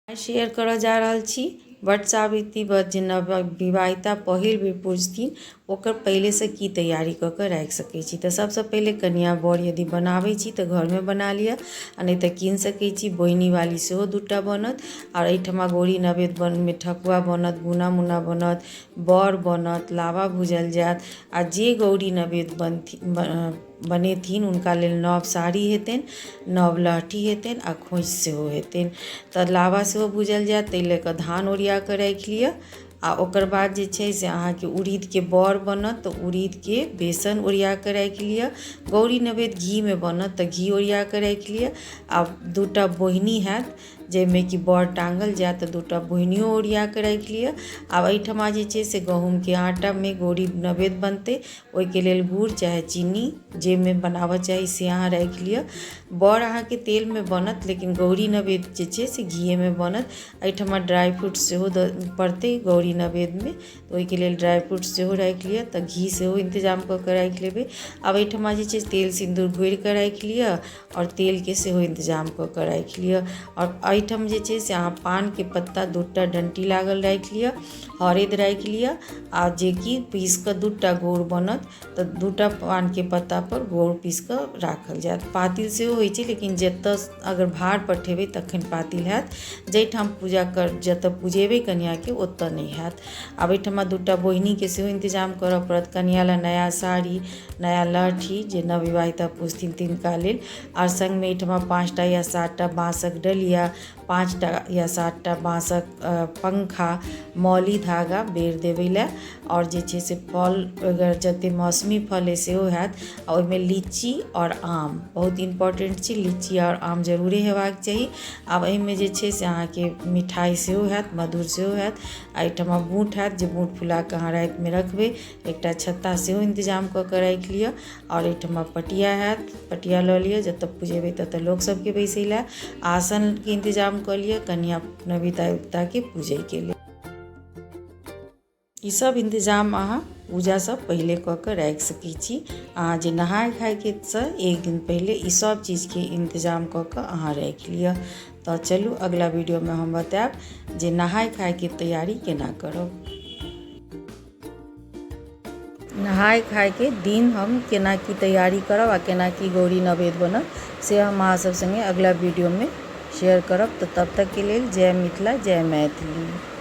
आइ share करऽ जा रहल छी वट सावित्री व्रत जे नव विवाहिता पहिल बेर पूजथिन ओकर पहिलेसँ की तैयारी कऽ कऽ राखि सकै छी। तऽ सभसँ पहिले कनिआँ बर यदि बनाबै छी तऽ घरमे बना लिअ आ नहि तऽ कीन सकै छी। बोहिनीवाली सेहो दूटा बनत आओर एहिठमा गौरी नवेद बनमे ठकुआ बनत, गुना मुना बनत, बड़ बनत, लावा भूजल जायत आ जे गौरी नवेद बनथिन बनेथिन हुनका लेल नव साड़ी हेतनि, नव लहठी हेतनि आ खोँइछ सेहो हेतनि। तऽ लावा सेहो भूजल जायत, ताहि लऽ कऽ धान ओरिया कऽ राखि लिअ आ ओकर बाद जे छै से अहाँके उड़ीदके बड़ बनत तऽ उड़ीदके बेसन ओरिया कऽ राखि लिअ। गौरी नैवेद्य घीमे बनत तऽ घी ओरिया कऽ राखि लिअ आ दूटा बोहिनी हैत जाहिमे कि बड़ टाँगल जायत तऽ दूटा बोहिनियो ओरिया कऽ राखि लिअ। आब एहिठमा जे छै से गहूँमके आटामे गौरी नैवेद्य बनतै, ओहिके लेल गुड़ चाहे चीनी जाहिमे बनाबऽ चाही से अहाँ राखि लिअ। बड़ अहाँके तेलमे बनत लेकिन गौरी नैवेद्य जे छै से घीएमे बनत। एहिठमा ड्राइ फ्रूट सेहो पड़तै गौरी नैवेद्यमे, तऽ ओहिके लेल ड्राइ फ्रूट सेहो राखि लिअ, तऽ घी सेहो इन्तजाम कऽ कऽ राखि लेबै। आब एहिठमा जे छै तेल सिन्दूर घोरि कऽ राखि लिअ आओर तेलके सेहो इन्तजाम कऽ कऽ राखि लिअ। आओर एहिठाम जे छै से अहाँ पानके पत्ता दूटा डण्टी लागल राखि लिअ, हरैद राखि लिअ आ जेकि पीस कऽ दूटा गौर बनत तऽ दूटा पानके पत्तापर गौर पीस कऽ राखल जायत। पातिल सेहो होइ छै लेकिन जतऽ अगर भार पठेबै तखन पातिल हैत, जाहिठाम पूजा कर जतऽ पुजेबै कनिआँके ओतऽ नहि हैत। आब एहिठमा दूटा बोहिनीके सेहो इन्तजाम करऽ पड़त, कनिआँ लए नया साड़ी, नया लहठी जे नवविवाहिता पुजथिन तिनका लेल, आओर सङ्गमे एहिठमा 5टा या 7टा बाँसक डलिया, 5टा या 7टा बाँसक पंखा, मौली धागा बेर देबै लए, आओर जे छै से फल अगर जतेक मौसमी फल अइ सेहो हैत आ ओहिमे लीची आओर आम बहुत इम्पोर्टेंट छै, लीची आओर आम जरूरे हेबाक चाही। आब एहिमे जे छै से अहाँके मिठाइ सेहो हैत, मधुर सेहो हैत आ एहिठमा बूट हैत जे बूट फुला कऽ अहाँ रातिमे रखबै। एकटा छत्ता सेहो इन्तजाम कऽ कऽ राखि लिअ आओर एहिठमा पटिया हैत, पटिया लऽ लिअ, जतऽ पुजेबै ततऽ लोक सबके बैसै लए आसनके इन्तजाम कऽ लिअ कनिआँ नविताके पूजैके लेल। ई सब इन्तजाम अहाँ पूजासँ पहिले कऽ कऽ राखि सकै छी। अहाँ जे नहाय खायके सँ एक दिन पहिले ई सब चीजके इन्तजाम कऽ कऽ अहाँ राखि लिअ। तऽ चलू अगिला वीडियोमे हम बतायब जे नहाय खायके तैयारी केना करब। नहाय खायके दिन हम केना की तैयारी करब आ केना की गौरी नैवेद्य बनत से हम अहाँ सब सङ्गे अगिला वीडियोमे शेयर करब। तऽ तब तकके लेल जय मिथिला, जय मैथिली।